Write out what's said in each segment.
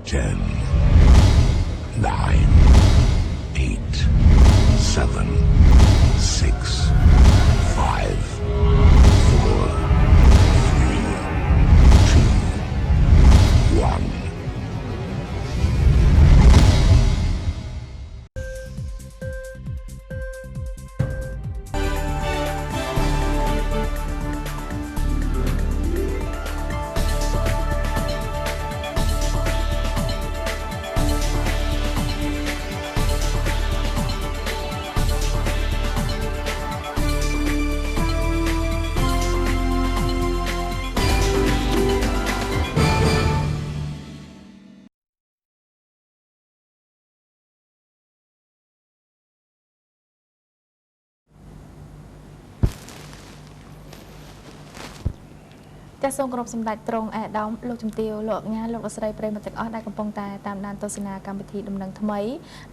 10, 9, 8, 7, 6, 5, 4, 3, 2, 1. ចាសសូមគោរពសម្ដេចត្រង់អេដាមលោកជំទាវលោកអញ្ញាលោកអស្រីប្រិយមិត្តទាំងអស់ដែលកំពុងតែតាមដានទស្សនាកម្មវិធីដំណឹងថ្មី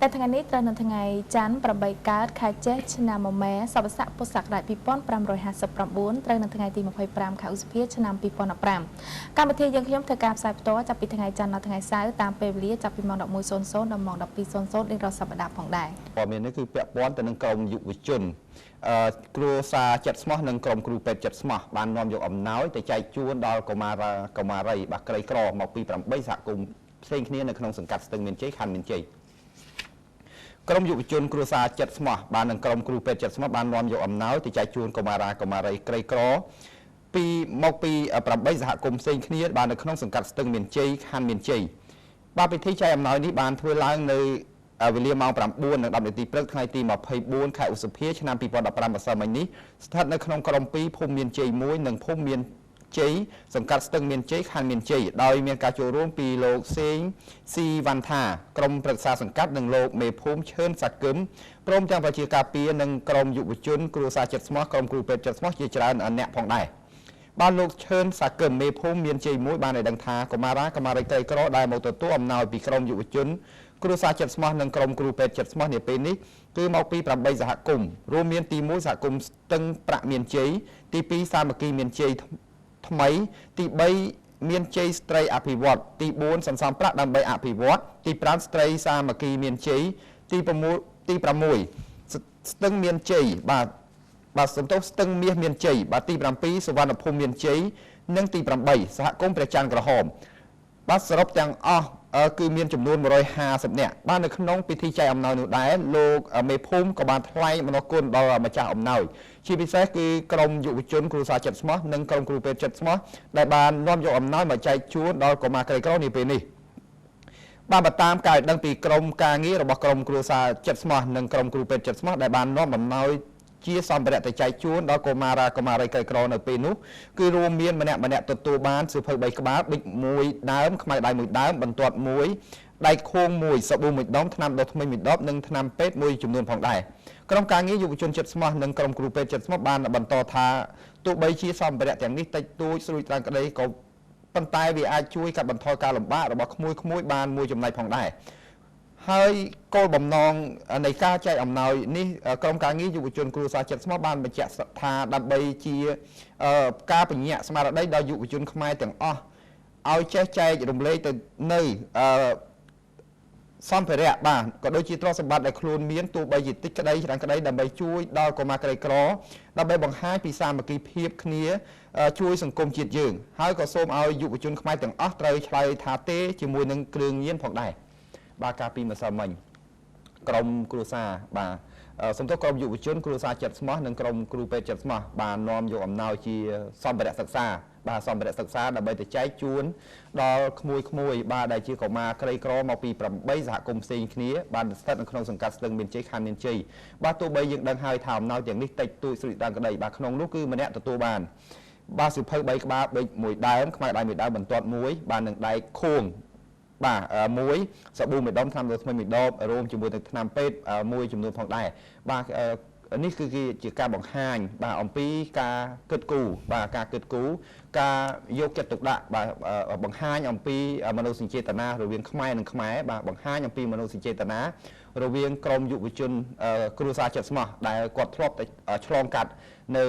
ដែលថ្ងៃនេះត្រូវនៅថ្ងៃច័ន្ទ8កើតខែចេសឆ្នាំមមែសវស័កពុទ្ធសករាជ2559ត្រូវនៅថ្ងៃទី25ខែឧសភាឆ្នាំ2015កម្មវិធីយើងខ្ញុំធ្វើការផ្សាយផ្ទាល់ចាប់ពីថ្ងៃច័ន្ទដល់ថ្ងៃសៅរ៍តាមពេលវេលាចាប់ពីម៉ោង11:00ដល់ម៉ោង12:00រៀងរាល់សប្តាហ៍ផងដែរ ព័ត៌មាននេះគឺពាក់ព័ន្ធទៅនឹងក្រុមយុវជនគ្រួសារចិត្តស្មោះនិងក្រុមគ្រូពេទ្យចិត្តស្មោះបាននាំយកអំណោយទៅចែកជូនដល់កុមារាកុមារីបាទក្រីក្រមកពី8សហគមន៍ផ្សេងគ្នានៅក្នុងសង្កាត់ស្ទឹងមានជ័យខណ្ឌមានជ័យក្រុមយុវជនគ្រួសារចិត្តស្មោះបាននិងក្រុមគ្រូពេទ្យចិត្តស្មោះបាននាំយកអំណោយទៅចែកជូនកុមារាកុមារីក្រីក្រពីមកពី8សហគមន៍ផ្សេងគ្នាបាននៅក្នុងសង្កាត់ស្ទឹងមានជ័យខណ្ឌមានជ័យបាទពិធីចែកអំណោយនេះបានធ្វើឡើងនៅវេលាម៉ោង9:10នាទីព្រឹកថ្ងៃទី24ខែឧសភាឆ្នាំ2015ម្សិលមិញនេះស្ថិតនៅក្នុងក្រុម2ភូមិមានជ័យ1និងភូមិមានជ័យសង្កាត់ស្ទឹងមានជ័យខណ្ឌមានជ័យដោយមានការចូលរួមពីលោកសេងស៊ីវ៉ាន់ថាក្រុមប្រឹក្សាសង្កាត់និងលោកមេភូមិឈឿនសាគឹមព្រមទាំងប្រជាការពារនិងក្រុមយុវជនគ្រួសារចិត្តស្មោះក្រុមគ្រូពេទ្យចិត្តស្មោះជាច្រើនអ្នកផងដែរបាទលោកឈឿនសាគឹមមេភូមិមានជ័យ1បានឲ្យដឹងថាកុមារាកុមារីក្រីក្រដែលមកទទួលអំណោយពីក្រុមយុវជនគ្រួសារចិត្តស្មោះនិងក្រុមគ្រូពេទ្យចិត្តស្មោះនាពេលនេះគឺមកពី8សហគមន៍រួមមានទី1សហគមន៍ស្ទឹងប្រាក់មានជ័យទី2សាមគ្គីមានជ័យថ្មីទី3មានជ័យស្ត្រីអភិវឌ្ឍទី4សន្សំប្រាក់ដើម្បីអភិវឌ្ឍទី5ស្ត្រីសាមគ្គីមានជ័យទី6ទី6ស្ទឹងមានជ័យបាទបាទសំទោសស្ទឹងមាសមានជ័យបាទទី7សុវណ្ណភូមិមានជ័យនិងទី8សហគមន៍ព្រះច័ន្ទក្រហមបាទសរុបទាំងអស់គឺមានចំនួន150នាក់បាទនៅក្នុងពិធីចែកអំណោយនោះដែរលោកមេភូមិក៏បានថ្លែងអំណរគុណដល់ម្ចាស់អំណោយជាពិសេសគឺក្រុមយុវជនគ្រួសារចិត្តស្មោះនិងក្រុមគ្រូពេទ្យចិត្តស្មោះដែលបាននាំយកអំណោយមកចែកជូនដល់កុមារក្រីក្រនាពេលនេះបាទបើតាមការដឹងពីក្រុមការងាររបស់ក្រុមគ្រួសារចិត្តស្មោះនិងក្រុមគ្រូពេទ្យចិត្តស្មោះដែលបាននាំអំណោយជាសម្ភារៈទៅចែកជូនដល់កុមារាកុមារីក្រីក្រនៅពេលនោះគឺរួមមានម្នាក់ម្នាក់ទទួលបានសៀវភៅ3ក្បាលប៊ិច1ដើមខ្មៅដៃ1ដើមបន្ទាត់1ដែកខួង1សាប៊ូ1ដុំថ្នាំដុសធ្មេញ1ដបនិងថ្នាំពេទ្យមួយចំនួនផងដែរក្រុមការងារយុវជនចិត្តស្មោះនិងក្រុមគ្រូពេទ្យចិត្តស្មោះបានបន្តថាទោះបីជាសម្ភារៈទាំងនេះតិចតួចស្រួយត្រាំងក្តីក៏ប៉ុន្តែវាអាចជួយកាត់បន្ថយការលំបាករបស់ក្មួយៗបានមួយចំណែកផងដែរហើយគោលបំណងនៃការចែកអំណោយនេះក្រុមការងារយុវជនគ្រួសារចិត្តស្មោះបានបញ្ជាក់ថាដើម្បីជាការពញ្ញាក់ស្មារតីដល់យុវជនខ្មែរទាំងអស់ឲ្យចេះចែករំលែកទៅនៅសម្ភារៈបាទក៏ដូចជាទ្រព្យសម្បត្តិដែលខ្លួនមានទោះបីជាតិចក្តីច្រើនក្តីដើម្បីជួយដល់កុមារក្រីក្រដើម្បីបង្ហាញពីសាមគ្គីភាពគ្នាជួយសង្គមជាតិយើងហើយក៏សូមឲ្យយុវជនខ្មែរទាំងអស់ត្រូវឆ្លើយថាទេជាមួយនឹងគ្រឿងញៀនផងដែរបាទកាលពីម្សិលមិញក្រុមគ្រួសារបាទសំទោសក្រុមយុវជនគ្រួសារចិត្តស្មោះនិងក្រុមគ្រូពេទ្យចិត្តស្មោះបាននាំយកអំណោយជាសម្ភារៈសិក្សាបាទសម្ភារៈសិក្សាដើម្បីទៅចែកជូនដល់ក្មួយៗបាទដែលជាកុមារក្រីក្រមកពី8សហគមន៍ផ្សេងគ្នាបានស្ថិតនៅក្នុងសង្កាត់ស្ទឹងមានជ័យខណ្ឌមានជ័យបាទទោះបីយើងដឹងហើយថាអំណោយទាំងនេះតិចតួចស្រួយដើមក្តីបាទក្នុងនោះគឺម្នាក់ទទួលបានបាទសៀវភៅ3ក្បាលប៊ិច1ដើមខ្មៅដៃ1ដើមបន្ទាត់1បាទនឹងដែកខួងបាទមួយសាប៊ូមួយដុំថ្នាំដុសធ្មេញមួយដបរួមជាមួយនឹងថ្នាំពេទ្យមួយចំនួនផងដែរបាទនេះគឺជាការបង្ហាញបាទអំពីការគិតគូរបាទការគិតគូរ ការយកចិត្តទុកដាក់បាទបង្ហាញអំពីមនោសញ្ចេតនារវាងខ្មែរនិងខ្មែរបាទបង្ហាញអំពីមនោសញ្ចេតនារវាងក្រុមយុវជនគ្រួសារចិត្តស្មោះដែលគាត់ធ្លាប់តែឆ្លងកាត់នៅ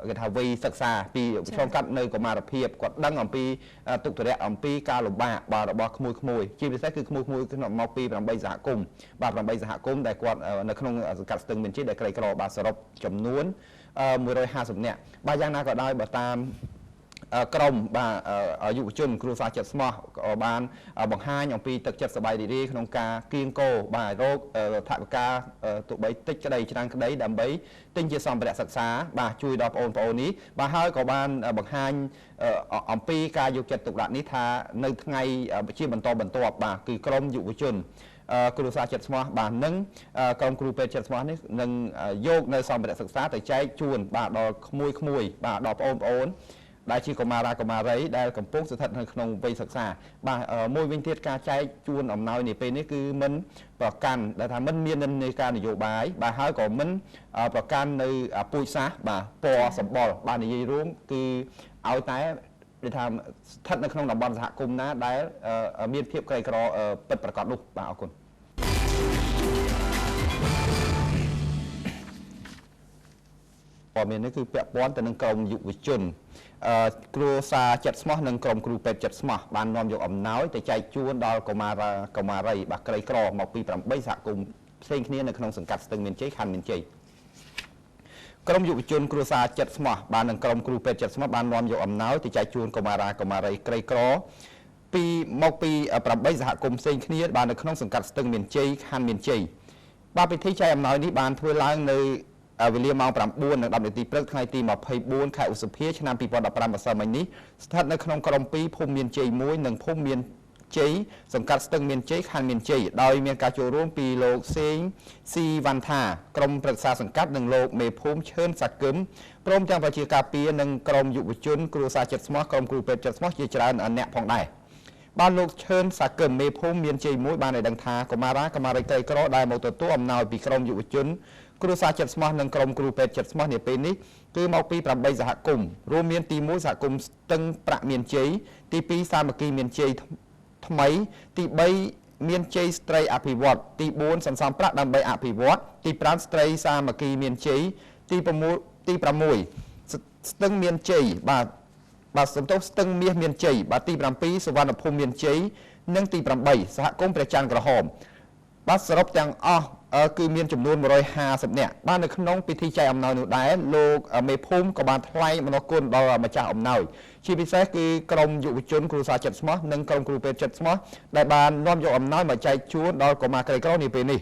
គេថាវ័យសិក្សាពីឆ្លងកាត់នៅកុមារភាពគាត់ដឹងអំពីទុក្ខធុរៈអំពីការលំបាកបាទរបស់ក្មួយៗជាពិសេសគឺក្មួយៗក្នុងមកពី8សហគមន៍បាទ8សហគមន៍ដែលគាត់នៅក្នុងសង្កាត់ស្ទឹងមានជ័យដែលក្រីក្របាទសរុបចំនួន150នាក់បាទយ៉ាងណាក៏ដោយបើតាមក្រុមបាទយុវជនគ្រួសារចិត្តស្មោះក៏បានបង្ហាញអំពីទឹកចិត្តសប្បាយរីករាយក្នុងការគៀងគោបាទរកថវិកាទោះបីតិចក្តីច្រើនក្តីដើម្បីទិញជាសម្ភារៈសិក្សាបាទជួយដល់បងប្អូននេះបាទហើយក៏បានបង្ហាញអំពីការយកចិត្តទុកដាក់នេះថានៅថ្ងៃជាបន្តបន្ទាប់បាទគឺក្រុមយុវជនគ្រួសារចិត្តស្មោះបាទនិងក្រុមគ្រូពេទ្យចិត្តស្មោះនេះនឹងយកនៅសម្ភារៈសិក្សាទៅចែកជូនបាទដល់ក្មួយៗបាទដល់បងប្អូនដែលជាកុមារាកុមារីដែលកំពុងស្ថិតនៅក្នុងវ័យសិក្សាបាទមួយវិញទៀតការចែកជូនអំណោយនាពេលនេះគឺមិនប្រកាន់ដែលថាមិនមាននិន្នាការនយោបាយបាទហើយក៏មិនប្រកាន់នៅពូជសាសន៍បាទពណ៌សម្បុរបាទនិយាយរួមគឺឲ្យតែដូចថាស្ថិតនៅក្នុងតំបន់សហគមន៍ណាដែលមានភាពក្រីក្រពិតប្រាកដនោះបាទអរគុណព័ត៌មាននេះគឺពាក់ព័ន្ធទៅនឹងក្រុមយុវជនគ្រួសារចិត្តស្មោះនិងក្រុមគ្រូពេទ្យចិត្តស្មោះបាននាំយកអំណោយទៅចែកជូនដល់កុមារីបាទក្រីក្រមកពី8សហគមន៍ផ្សេងគ្នានៅក្នុងសង្កាត់ស្ទឹងមានជ័យខណ្ឌមានជ័យក្រុមយុវជនគ្រួសារចិត្តស្មោះបាននិងក្រុមគ្រូពេទ្យចិត្តស្មោះបាននាំយកអំណោយទៅចែកជូនកុមារាកុមារីក្រីក្រពីមកពី8សហគមន៍ផ្សេងគ្នាបាននៅក្នុងសង្កាត់ស្ទឹងមានជ័យខណ្ឌមានជ័យបាទពិធីចែកអំណោយនេះបានធ្វើឡើងនៅវេលាម៉ោង9:10នាទីព្រឹកថ្ងៃទី24ខែឧសភាឆ្នាំ2015ម្សិលមិញនេះស្ថិតនៅក្នុងក្រុម2ភូមិមានជ័យ1និងភូមិមានជ័យសង្កាត់ស្ទឹងមានជ័យខណ្ឌមានជ័យដោយមានការចូលរួមពីលោកសេងស៊ីវ៉ាន់ថាក្រុមប្រឹក្សាសង្កាត់និងលោកមេភូមិឈឿនសាគឹមព្រមទាំងប្រជាការពារនិងក្រុមយុវជនគ្រួសារចិត្តស្មោះក្រុមគ្រូពេទ្យចិត្តស្មោះជាច្រើនអ្នកផងដែរបាទលោកឈឿនសាគឹមមេភូមិមានជ័យ1បានឲ្យដឹងថាកុមារាកុមារីក្រីក្រដែលមកទទួលអំណោយពីក្រុមយុវជនគ្រួសារចិត្តស្មោះនិងក្រុមគ្រូពេទ្យចិត្តស្មោះនាពេលនេះគឺមកពី8សហគមន៍រួមមានទី1សហគមន៍ស្ទឹងប្រាក់មានជ័យទី2សាមគ្គីមានជ័យថ្មីទី3មានជ័យស្ត្រីអភិវឌ្ឍទី4សន្សំប្រាក់ដើម្បីអភិវឌ្ឍទី5ស្ត្រីសាមគ្គីមានជ័យទី6ស្ទឹងមានជ័យបាទសំទោសស្ទឹងមាសមានជ័យបាទទី7សុវណ្ណភូមិមានជ័យនិងទី8សហគមន៍ព្រះច័ន្ទក្រហមបាទសរុបទាំងអស់គឺមានចំនួន150នាក់បាទនៅក្នុងពិធីចែកអំណោយនោះដែរលោកមេភូមិក៏បានថ្លែងអំណរគុណដល់ម្ចាស់អំណោយជាពិសេសគឺក្រុមយុវជនគ្រួសារចិត្តស្មោះនិងក្រុមគ្រូពេទ្យចិត្តស្មោះដែលបាននាំយកអំណោយមកចែកជូនដល់កុមារក្រីក្រនាពេលនេះ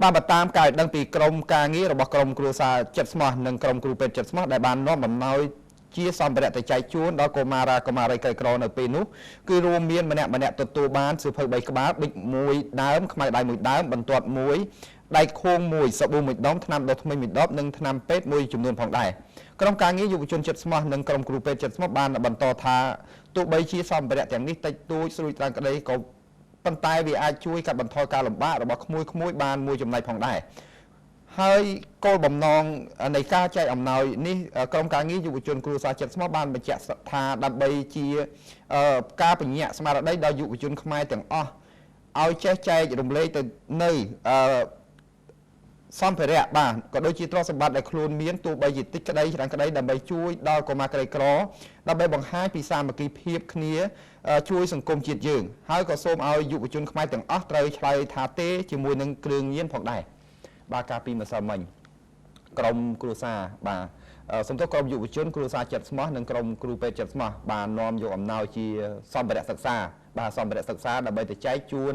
បាទបើតាមការដឹងពីក្រុមការងាររបស់ក្រុមគ្រួសារចិត្តស្មោះនិងក្រុមគ្រូពេទ្យចិត្តស្មោះដែលបាននាំអំណោយជាសម្ភារៈទៅចែកជូនដល់កុមារាកុមារីក្រីក្រនៅពេលនោះគឺរួមមានម្នាក់ទទួលបានសៀវភៅ3ក្បាលប៊ិច1ដើមខ្មៅដៃ1ដើមបន្ទាត់1ដែកខួង1សាប៊ូ1ដុំថ្នាំដុសធ្មេញ1ដបនិងថ្នាំពេទ្យមួយចំនួនផងដែរក្រុមការងារយុវជនចិត្តស្មោះនិងក្រុមគ្រូពេទ្យចិត្តស្មោះបានបន្តថាទោះបីជាសម្ភារៈទាំងនេះតិចតួចស្រួយត្រាំងក្តីក៏ប៉ុន្តែវាអាចជួយកាត់បន្ថយការលំបាករបស់ក្មួយៗបានមួយចំណែកផងដែរហើយគោលបំណងនៃការចែកអំណោយនេះក្រុមការងារយុវជនគ្រួសារចិត្តស្មោះបានបញ្ជាក់ថាដើម្បីជាការពញ្ញាក់ស្មារតីដល់យុវជនខ្មែរទាំងអស់ឲ្យចេះចែករំលែកទៅនៅសម្ភារៈបាទក៏ដូចជាទ្រព្យសម្បត្តិដែលខ្លួនមានទោះបីជាតិចក្តីច្រើនក្តីដើម្បីជួយដល់កុមារក្រីក្រដើម្បីបង្ហាញពីសាមគ្គីភាពគ្នាជួយសង្គមជាតិយើងហើយក៏សូមឲ្យយុវជនខ្មែរទាំងអស់ត្រូវឆ្លើយថាទេជាមួយនឹងគ្រឿងញៀនផងដែរបាទកាលពីម្សិលមិញក្រុមគ្រួសារបាទសំទោសក្រុមយុវជនគ្រួសារចិត្តស្មោះនិងក្រុមគ្រូពេទ្យចិត្តស្មោះបាននាំយកអំណោយជាសម្ភារៈសិក្សាបាទសម្ភារៈសិក្សាដើម្បីទៅចែកជូន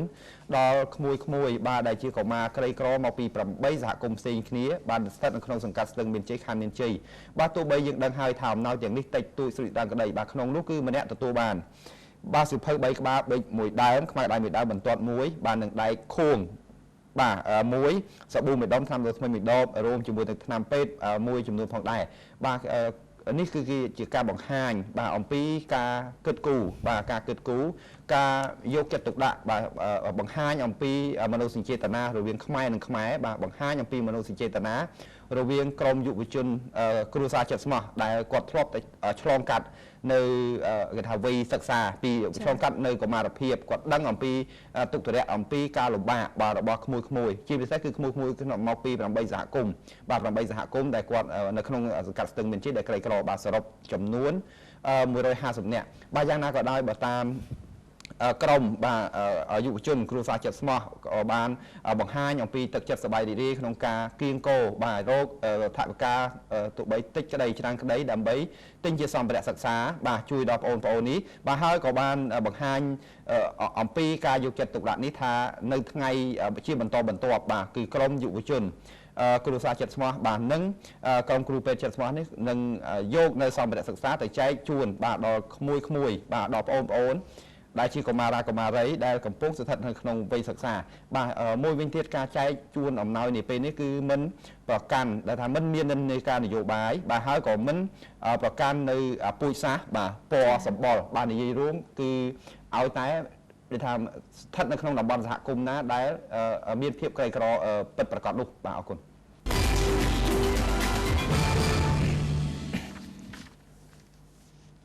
ដល់ក្មួយៗបាទដែលជាកុមារក្រីក្រមកពី8សហគមន៍ផ្សេងគ្នាបានស្ថិតនៅក្នុងសង្កាត់ស្ទឹងមានជ័យខណ្ឌមានជ័យបាទទោះបីយើងដឹងហើយថាអំណោយទាំងនេះតិចតួចស្រួយដើមក្តីបាទក្នុងនោះគឺម្នាក់ទទួលបានបាទសៀវភៅ3ក្បាលប៊ិច1ដើមខ្មៅដៃ1ដើមបន្ទាត់1បាទនឹងដែកខួងបាទមួយសាប៊ូមួយដុំថ្នាំដុសធ្មេញមួយដបរួមជាមួយនឹងថ្នាំពេទ្យមួយចំនួនផងដែរបាទនេះគឺជាការបង្ហាញបាទអំពីការគិតគូរបាទការគិតគូរការយកចិត្តទុកដាក់បាទបង្ហាញអំពីមនោសញ្ចេតនារវាងខ្មែរនិងខ្មែរបាទបង្ហាញអំពីមនោសញ្ចេតនា រវាងក្រមយុវជនគ្រួសារចិត្តស្មោះដែលគាត់ធ្លាប់តែឆ្លងកាត់នៅគេថាវ័យសិក្សាពីឆ្លងកាត់នៅកុមារភាពគាត់ដឹងអំពីទុក្ខធុរៈអំពីការលំបាកបាទរបស់ក្មួយៗជាពិសេសគឺក្មួយៗក្នុងមកពី8សហគមន៍បាទ8សហគមន៍ដែលគាត់នៅក្នុងសង្កាត់ស្ទឹងមានជ័យដែលក្រីក្របាទសរុបចំនួន150នាក់បាទយ៉ាងណាក៏ដោយបើតាមក្រមបាទយុវជនគ្រួសារចិត្តស្មោះក៏បានបង្ហាញអំពីទឹកចិត្តសប្បាយរីករាយក្នុងការគៀងគោបាទរោគថវិកាទោះបីតិចក្តីច្រើនក្តីដើម្បីទិញជាសម្ភារៈសិក្សាបាទជួយដល់បងប្អូននេះបាទហើយក៏បានបង្ហាញអំពីការយកចិត្តទុកដាក់នេះថានៅថ្ងៃជាបន្តបន្ទាប់បាទគឺក្រមយុវជនគ្រួសារចិត្តស្មោះបាទនឹងក្រុមគ្រូពេទ្យចិត្តស្មោះនេះនឹងយកនៅសម្ភារៈសិក្សាទៅចែកជូនបាទដល់ក្មួយៗបាទដល់បងប្អូនដែលជាកុមារាកុមារីដែលកំពុងស្ថិតនៅក្នុងវ័យសិក្សាបាទមួយវិញទៀតការចែកជូនអំណោយនាពេលនេះគឺមិនប្រកាន់ដែលថាមិនមាននិន្នាការនយោបាយបាទហើយក៏មិនប្រកាន់នៅពូជសាសន៍បាទពណ៌សម្បុរបាទនិយាយរួមគឺឲ្យតែដូចថាស្ថិតនៅក្នុងតំបន់សហគមន៍ណាដែលមានភាពក្រីក្រពិតប្រាកដនោះបាទអរគុណ។